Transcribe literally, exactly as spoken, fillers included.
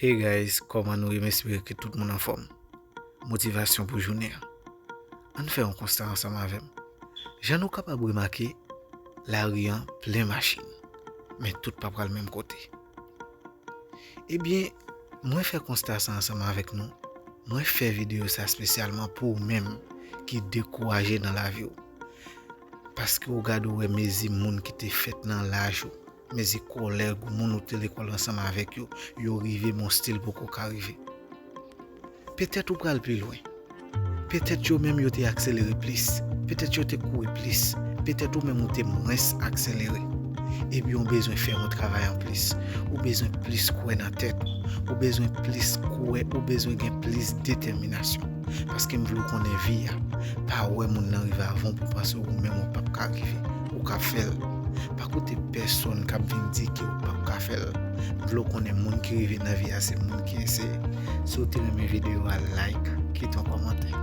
Hey guys, kòman nou ye? M espere ke tout moun anfòm. Motivasyon pou jounen an. Ann fè yon konsta ansanm avè m. Jan nou kapab remake, lari an plen machin, men tout pa pral menm kote. Ebyen, mwen fè konsta sa ansanm avèk nou. Mwen fè videyo sa espesyalman pou ou menm ki dekouraje nan lavi w. Paske w gade w wè mezi moun ki te fèt nan laj ou, mezi kòlèg ou, moun ou te lekòl ansanm avèk yo, yo rive men w still poko ka rive. Petèt ou pral pi lwen. Petèt yo menm yo te akselere plis. Petèt yo te kouri plis. Petèt ou menm ou te mwens akselere. Ebyen, ou bezwen fè yon travay anplis. Ou bezwen plis kwè nan tèt ou. Ou bezwen plis kwè, ou bezwen gen plis detèminasyon. Paske m vle w konnen vi a, pa wè moun nan rive avan w pou panse ou menm ou p ap ka rive. Ou ka fè l. Pa koute pèsonn k ap vin di ke ou p ap ka fè l. M vle w konnen moun ki rive nan vi a se moun ki eseye. Si w te renmen videyo a, like, kite yon kòmantè.